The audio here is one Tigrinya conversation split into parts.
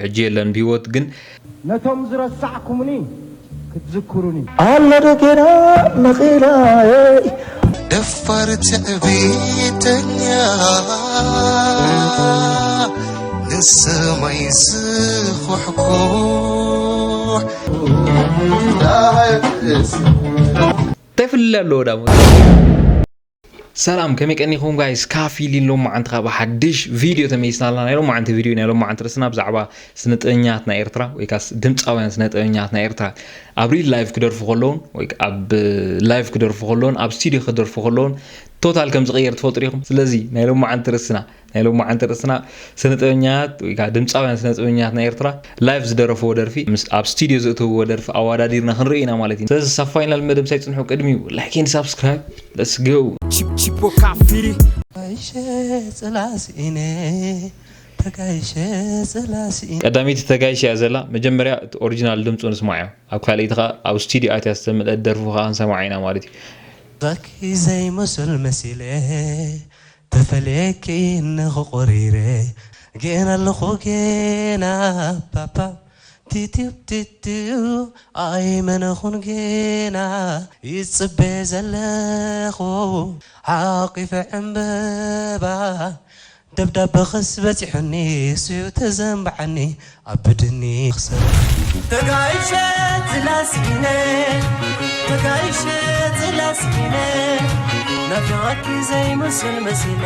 ሕጂ የለን ብህይወት፣ ግን ነቶም ዝረሳዕኩምኒ ክትዝክሩኒ። ኣላ ዶ ጌና መቒላ ደፋር ትዕቢተኛ ንሰማይ ዝኹሕኩሕ እንታይ ፍልልይ ኣለዎ ዳሞ? ሰላም፣ ከመይ ቀኒኹም ጋይስ? ካፊ ሊን ሎማዓንቲ ካብ ሓድሽ ቪድዮ ተመይስና ኣለና። ናይ ሎማዓንቲ ቪድዮ፣ ናይ ሎማዓንቲ ርእስና ብዛዕባ ስነጥበኛት ናይ ኤርትራ ወይ ካስ ድምፃውያን ስነጥበኛት ናይ ኤርትራ ኣብ ሪል ላይፍ ክደርፉ ከለውን ወይ ኣብ ላይፍ ክደርፉ ከለውን ኣብ ስቱዲዮ ክደርፉ ከለውን ቶታል ከም ዝቕየር ትፈልጡ ዲኹም? ስለዚ ናይ ሎማዓንቲ ርእስና ናይ ሎማዓንቲ ርእስና ስነጥበኛት ወይ ከዓ ድምፃውያን ስነጥበኛት ናይ ኤርትራ ላይፍ ዝደረፍዎ ደርፊ ምስ ኣብ ስቱዲዮ ዘእተውዎ ደርፊ ኣወዳዲርና ክንርኢ ኢና ማለት እዩ። ስለዚ ሳብ ፋይናል መደብ ሳይፅንሑ ቅድሚኡ ላይክ ኤንድ ሳብስክራይብ። Let's go። ቺፖ ካፊሪ ተጋይሸ ጽላስኢነ ተጋይሸ ጽላስኢነ ቀዳመይቲ ተጋይሽ እያ ዘላ። መጀመርያ እቲ ኦሪጂናል ድምፁ ንስማዕ እዮ። ኣብ ካልኣይቲ ከዓ ኣብ ስቱዲዮ ኣትያ ዝተመልአት ደርፉ ከዓ ክንሰማዓ ኢና ማለት እዩ። ዛኪ ዘይመስል መሲለ ተፈልየኪ እነኹ ቆሪረ ጌና ኣለኹ ጌና ፓፓ ቲቲብ ቲቲው ኣይመነኹን ጌና ይጽበ ዘለኹ ሓቂፈ ዕምበባ ደብዳበኽስ በጺሑኒ ስዩ ተዘንብዓኒ ኣብድኒ ክሰብ ተጋይሸ ዝላስኢነ ተጋይሸ ዝላስኢነ ናፊቐኪ ዘይመስል መሲነ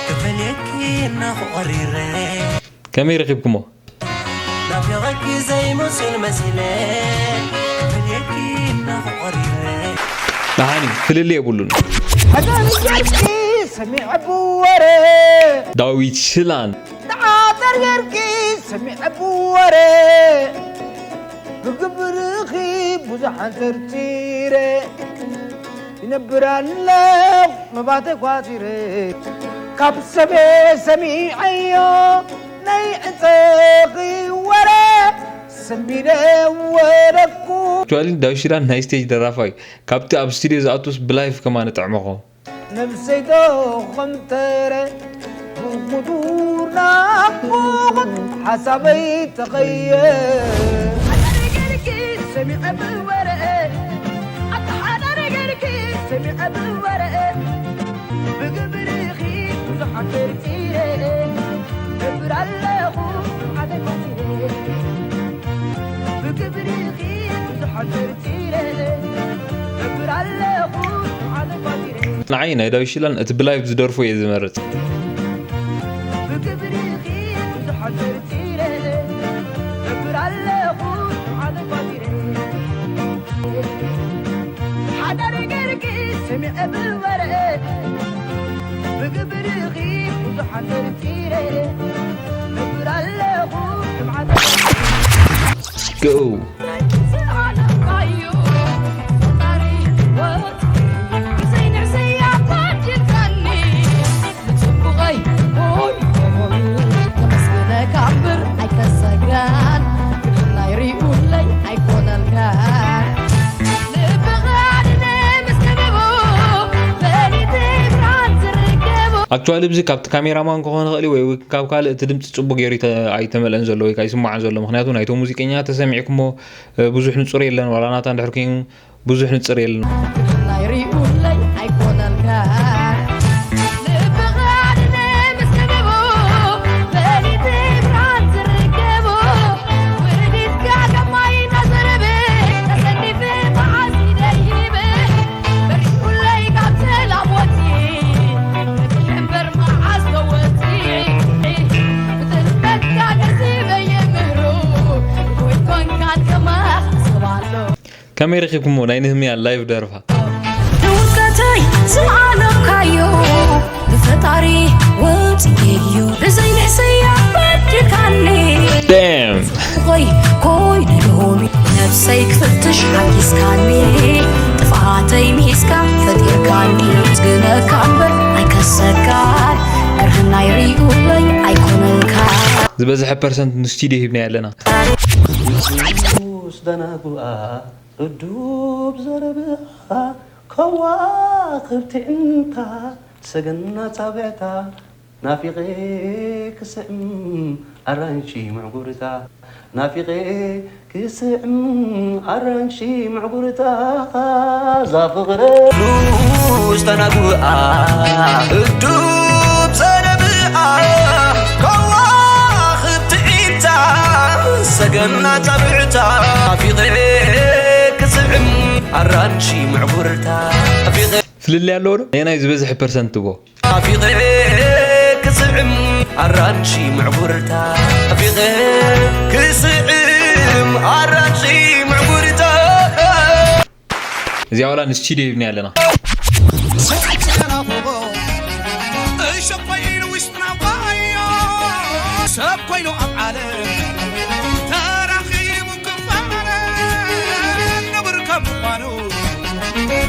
ክፈልየኪ እናኹ ቐሪረ ከመይ ረኺብኩሞ? ናፊቐኪ ዘይመስል መሲነ ክፈልየኪ እናኹ ቐሪረ ደሓን እዩ፣ ፍልልይ የብሉን። ሓዳር ጌርኪ ሰሚዐ ብወረ ዳዊት ሽላን ተዓጠር ጌርኪ ሰሚዐ ብወረ ብግብርኺ ብዙሓን ተርቲረ ይነብር ኣለኹ መባተ ኳቲረ ካብ ሰበ ሰሚዐዮ ናይ ዕፀኺ ወረ ሰንቢደ ወረኩ ቹዋሊ ዳዊት ሽላን ናይ ስቴጅ ደራፋይ ካብቲ ኣብ ስቱዲዮ ዝኣቱስ ብላይፍ ከማ ንጥዕመኾ ነብሰይ ዶ ኸምተረ ብቁዱር ናፍቆት ሓሳበይ ተኸየ ሓዳር ገርኪ ሰሚዐ ብወረ ኣታ ሓዳር ገርኪ ሰሚዐ ብወረ ብግብርኺ ብዙሓት ተርቲረ ነብር ኣለኹ ዓደይ ኳቲረ ብግብርኺ ብዙሓት ተርቲረ ነብር ኣለኹ ዓደይ ኳቲረ ንዓይ ናይ ዳዊት ሽላን እቲ ብላይቭ ዝደርፎ እየ ዝመርፅ። ብግብርኺ ብዙሓት ተርቲረ ነብር ኣለኹ ዓደይ ኳቲረ ሓዳር ገርኪ ሰሚዐ ብወረ ብግብርኺ ብዙሓት ተርቲረ ነብር ኣለኹ ልምዓት Go። ኣክቹዋሊ ብዚ ካብቲ ካሜራማን ክኾን ይኽእል እዩ ወይ እውን ካብ ካልእ እቲ ድምፂ ፅቡቅ ገይሩ ኣይተ- ኣይተመልአን ዘሎ ወይ ከዓ ኣይስማዕን ዘሎ። ምክንያቱ ናይቶም ሙዚቀኛ ተሰሚዕኩሞ እ፣ ብዙሕ ንፁር የለን። ዋላ ናታ እንድሕር ኮይኑ ብዙሕ ንፅር የለን። ከመይ ረኺብኩሞ ናይ ንህምያ ላይቭ ደርፋ? ንውድቀተይ ዝኣለምካዮ ብፈጣሪ ወፂኤዮ ብዘይ ንሕስያ በዲልካኒ Damn! ኾይ ኮይነ ሎሚ ነብሰይ ክፍትሽ ሓጊዝካኒ ጥፍኣተይ ሚስካ ፈጢርካኒ ዝግነካ እምበር ኣይከሰካን ግርህናይ ርዩለይ ኣይኮነልካ ዝበዝሐ ፐርሰንት ንስቱዲዮ ሂብና ኣለና። ርዱስ ደናጉኣ ርዱብ ዘረብኣ ከዋኽብቲ እንታ ሰገና ጻብዕታ ናፊቐ ክስዕም ኣራንሺ ምዕጉርታ፣ ናፊቐ ክስዕም ኣራንሺ ምዕጉርታ፣ ዛ ፍቕረ ሉስ ተናጉኣ፣ እዱብ ጸለብኣ፣ ከዋኽብቲ ዒንታ፣ ሰገና ጻብዕታ፣ ናፊቐ ክስዕም ኣራንሺ ምዕጉርታ፣ ናፊቐ ፍልልይ ኣለዎ ዶ? ነየናይ ዝበዝሐ ፐርሰንት ትቦ? ናፊቐ ክስዕም ኣራንሺ ምዕጉርታ፣ ናፊቐ ክስዕም ኣራንሺ ምዕጉርታ። እዚኣ ዋላ ንስቱድዮ ሂብና ኣለና። እሸኮይን ውሽጥና ጓዮ ሰብ ኮይኑ ኣብ ዓለም ተራኺቡ ክፋረ ንብር ከም ምዃኑ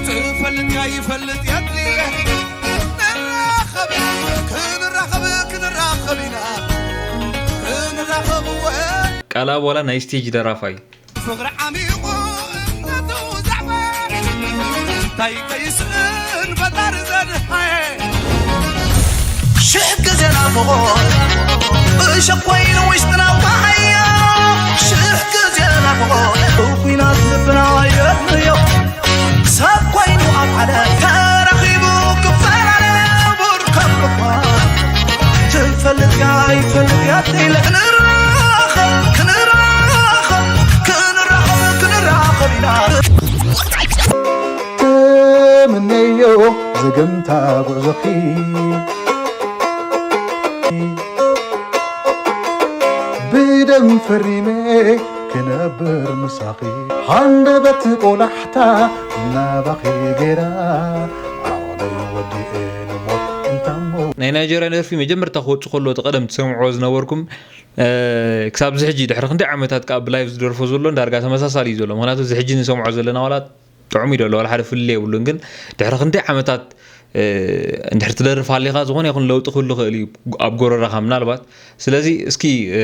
ትፈልጥ ከይፈልጥ የድልየ። ንራኸብ፣ ክንራኸብ፣ ክንራኸብ ኢና፣ ክንራኸብ ወ- ቃልኣብ ዋላ ናይ ስቴጅ ደራፋይ። ፍቕሪ ዓሚቑ እምነቱ ዛዕባ እንታይ ከይስእን ፈጣሪ ዘድሃየ። ሽሕ ግዜ ናፍቖት እሸኮይን ውሽጥና ጓዮ፣ ሽሕ ግዜ ናፍቖት ብኲናት ልብና የድምዮ። ሰብ ኮይኑ ኣብ ዓለም ተረኺቡ ክፈላለ ንቡር ከም ምዃን ትፈልጥ ከይፈልጥ የድልየ። ክንራኸብ፣ ክንራኸብ፣ ክንራኸብ፣ ክንራኸብ ኢና። ተመነዮ ዘገምታ ጉዕዞኺ ብደም ፈሪመ ክነብር ምሳኺ። ሃንደበት ቆላሕታ ናባኺ ገይራ ዓቕለይ ወዲኤ ንሞት እንታሞ። ናይ ናይጀርያ ደርፊ መጀመርታ ክወጽእ ከሎ እቲ ቀደም ትሰምዕዎ ዝነበርኩም፣ እ፣ ክሳብ እዚ ሕጂ ድሕሪ ክንደይ ዓመታት ከኣ ብላይቭ ዝደርፎ ዘሎ ዳርጋ ተመሳሳሊ እዩ ዘሎ። ምኽንያቱ እዚ ሕጂ ንሰምዖ ዘለና ዋላ ጥዑም እዩ ዘሎ፣ ዋላ ሓደ ፍልልይ የብሉን። ግን ድሕሪ ክንደይ ዓመታት፣ እ፣ እንድሕር ትደርፍ ሃሊኻ ዝኾነ ይኹን ለውጢ ክህሉ ይኽእል እዩ ኣብ ጎረረኻ ምናልባት። ስለዚ እስኪ፣ እ፣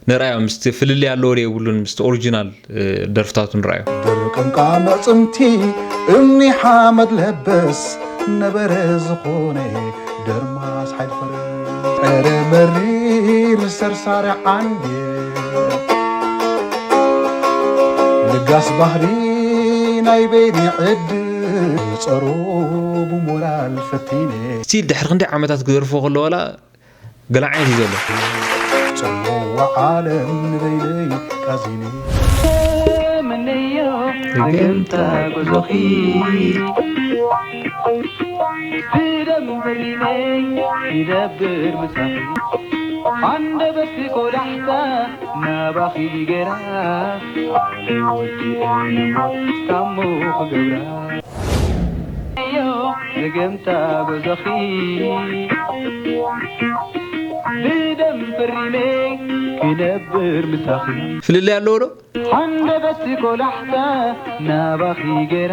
ንርኣዮ ምስቲ ፍልልይ ኣለዎ ዶ የብሉን ምስቲ ኦሪጂናል፣ እ፣ ደርፍታቱ ንርኣዮ። ድርቅንቃ መጽምቲ እምኒ ሓመድ ለበስ ነበረ ዝኾነ ደርማስ ሓይል ፈረስ። ጸረ መሪር ሰርሳሪ ዓንዴ ልጋስ ባህሪ ናይ በይኒ ዕድል ጸሩ ብሞራል ፈቲነ። ስቲል ድሕሪ ክንደይ ዓመታት ክደርፎ ከሎ ዋላ ገለ ዓይነት እዩ ዘሎ። ጽምዋ ዓለም ንበይነይ ቃዚነ። ተመነዮ ዘገምታ ጉዞኺ ብደም ፈሪመይ ይነብር ምሳኺ። ሃንደበት ቆላሕታ ናባኺ ገይራ ዓቕለይ ወዲኤ ንሞት ታሞ ክገብራ። እዮ ዘገምታ ጎዞኺ ብደም ፈሪመ ክነብር ምሳኺ። ፍልልይ ኣለዎ ዶ? ሓንደበት ቆላሕታ ናባኺ ገይራ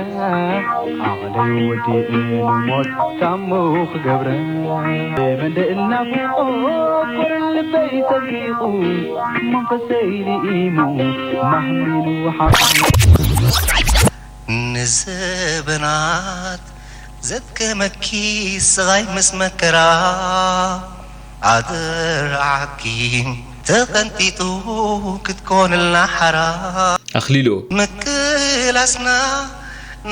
ዓቕለይ ወዲኤ ንሞት ታሞ ክገብራ። መንደእል ናፍቖ ቆርን ልበይ ሰንጢቑ መንፈሰይ ልኢሙ ማህሚኑ ሓቑ። ንዘበናት ዘድከመኪ ስቓይ ምስ መከራ ኣደራዓኪ ተቐንጢጡ ክትኮንልና ሓራ። ኣኽሊሉ። ምቅላስና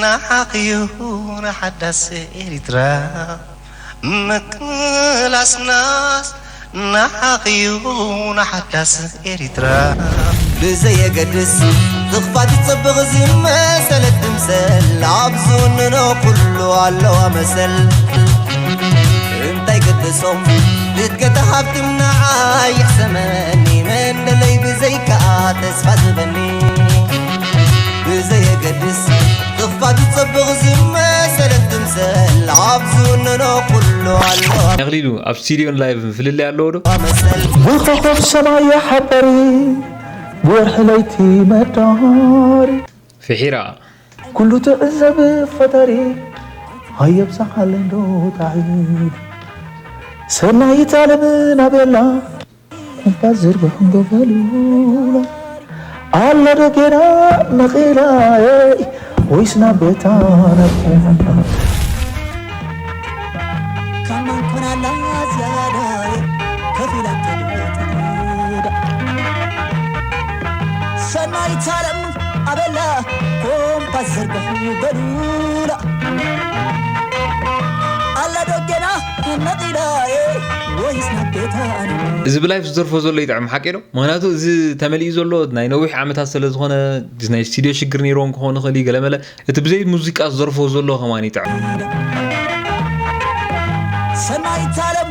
ንዓኺዩ ንሓዳስ ኤሪትራ። ምቅላስናስ ንዓኺዩ ንሓዳስ ኤሪትራ። ብዘየገድስ ትኽፋት ትጸብቕ ዝመሰለት ትምሰል ኣብ ዝውንኖ ኩሉ ኣለዋ መሰል። እንታይ ገደሶም ልትገተ ሃብትም ንዓይ ይሕሰመኒ መንደለይ ብዘይከኣ ተስፋ ዝበኒ። ብዘየገድስ ትኽፋት ትጸብቕ ዝመሰለት ትምሰል ኣብ ዝውንኖ ኩሉ ኣሎ። ኣኽሊሉ ኣብ ስቱድዮን ላይቭን ፍልልይ ኣለዎ ዶ? መሰል ብኾኾብ ሰማይ ሓዳሪ ብወርሒ ለይቲ መዳሪ ፍሒራ ኩሉ ትዕዘብ ፈጣሪ ኣየብዝሓለን ዶ ጣዕሚ ሰናይት ዓለም ናቤላ እባ ዝርግሑ ገበሉላ ኣላ ዶ ጌና ነቒላ ወይስ ናብ ቤታ ነብታ ከማን ኮናላ እዚኣ ኣይቻለም ኣበላ ኮምፓስ ዘርግሑ በሉላ ኣላ ዶ ገና ነቒላ ወይስ ናብ ቤታ እዚ ብላይፍ ዝደርፎ ዘሎ ይጥዕም ሓቂ ዶ? ምክንያቱ እዚ ተመሊኡ ዘሎ ናይ ነዊሕ ዓመታት ስለ ዝኾነ ናይ ስቱድዮ ሽግር ነይርዎም ክኾን ይኽእል እዩ ገለመለ እቲ ብዘይ ሙዚቃ ዝደርፎ ዘሎ ከማን ይጥዕም። ሰናይት ዓለም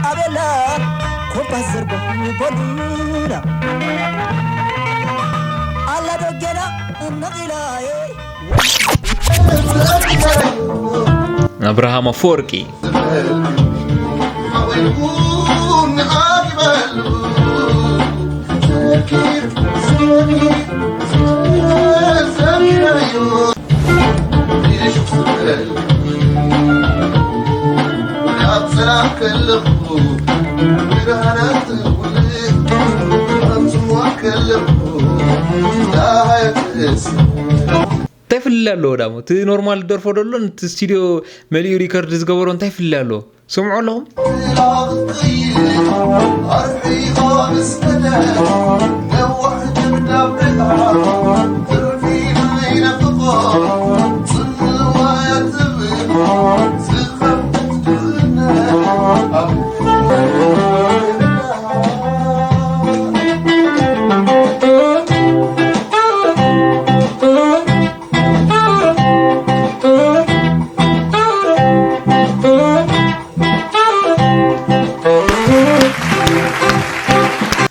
ኣበላ ኮምፓስ ዘርግሑ በሉላ ኣላ ዶ ገና ነቒላ ኣብርሃም ኣፈወርቂ እንታይ ፍልልይ ኣለዎ ዳሞ እቲ ኖርማል ዝደርፎ ደሎ እቲ ስቱድዮ መሊኡ ሪከርድ ዝገበሮ እንታይ ፍልልይ ኣለዎ ስምዑ ኣለኹም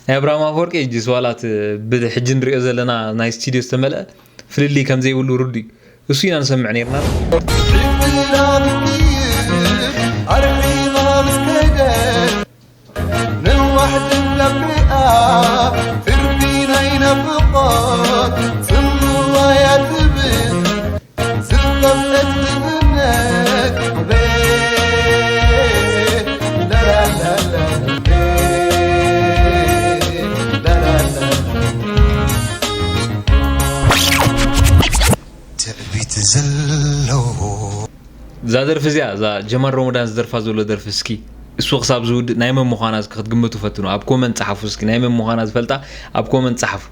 ናይ ኣብርሃም ኣፈወርቂ እጅስ ዋላት ብሕጂ ንሪኦ ዘለና ናይ ስቱድዮ ዝተመልአ ፍልልይ ከም ዘይብሉ ርዱ እዩ እሱ ኢና ንሰምዕ ነርና ነዋሕትን ለምኣ ፍርዲ ናይ ናፍቆት ጽምዋ እያ ትብል ዝኸፍአት ድኽነት ትዕቢት ዘለዎ እዛ ደርፊ እዚኣ እዛ ጀማል ሮሞዳን ዝደርፋ ዘሎ ደርፊ እስኪ እሱ ክሳብ ዝውድእ ናይ መን ምዃና እስኪ ክትግምቱ ፈትኑ ኣብ ኮመንት ጸሓፉ እስኪ ናይ መን ምዃና ዝፈልጣ ኣብ ኮመንት ጸሓፉ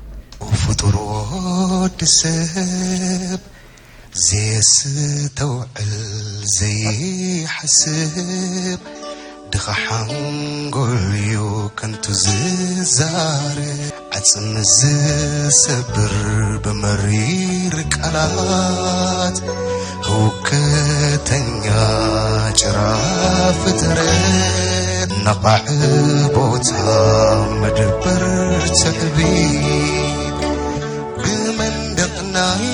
ፍጡር ወዲ ሰብ ዘየስተውዕል ዘይሓስብ ድኻ ሓንጎል እዩ ከንቱ ዝዛረብ ዓጽሚ ዝሰብር ብመሪር ቃላት ህውከተኛ ጭራ ፍጥረት ነቓዕ ቦታ መደበር ትዕቢት ብመንደቕ ናይ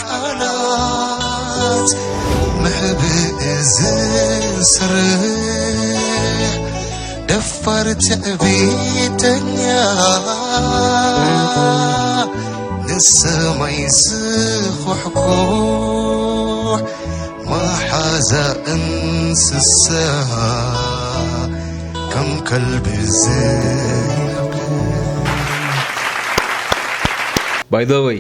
ቃላት ምሕብእ ዝስርሕ ደፋር ትዕቢተኛ ንሰማይ ዝኹሕኩሕ መሓዛ እንስሳ ከም ከልቢ ዝነብር ባይዘወይ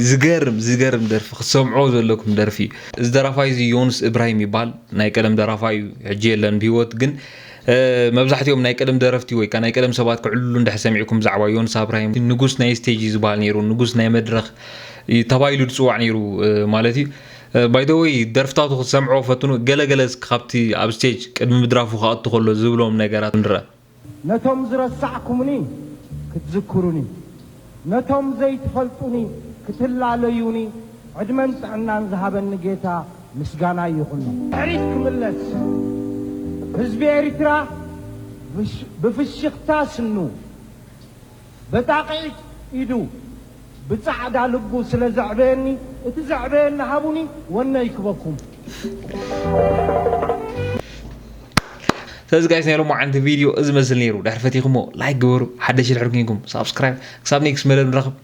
ዝገርም ዝገርም ደርፊ ክትሰምዖ ዘለኩም ደርፊ እዩ እዚ ደራፋይ እዚ ዮኑስ እብራሂም ይበሃል ናይ ቀደም ደራፋይ እዩ ሕጂ የለን ብሂወት ግን መብዛሕትኦም ናይ ቀደም ደረፍቲ ወይ ናይ ቀደም ሰባት ክዕልሉ እንድሕር ሰሚዕኩም ብዛዕባ ዮኑስ ኣብራሂም ንጉስ ናይ ስቴጅ እዩ ዝበሃል ነይሩ ንጉስ ናይ መድረኽ ተባሂሉ ዝፅዋዕ ነይሩ ማለት እዩ ባይደወይ ደርፍታቱ ክትሰምዖ ፈትኑ ገለገለ እስኪ ካብቲ ኣብ ስቴጅ ቅድሚ ምድራፉ ክኣቱ ከሎ ዝብሎም ነገራት ንረአ ነቶም ዝረሳዕኩምኒ ክትዝክሩኒ፣ ነቶም ዘይትፈልጡኒ ክትላለዩኒ ዕድመን ጥዕናን ዝሃበኒ ጌታ ምስጋና ይኹኖ። ድሕሪት ክምለስ፣ ህዝቢ ኤርትራ ብፍሽኽታ ስኑ፣ በጣቒዕ ኢዱ፣ ብጻዕዳ ልቡ ስለ ዘዕበየኒ፣ እቲ ዘዕበየኒ ሃቡኒ ወነ ይክበኩም። ስለዚ ጋይስ ናይ ሎማዓንቲ ቪድዮ እዚ መስል ነይሩ ድሕር ፈቲኹሞ ላይክ ግበሩ ሓደሽ ድሕር ኮንኩም ሳብስክራይብ ክሳብ ኔክስት መደብ ንረኽብ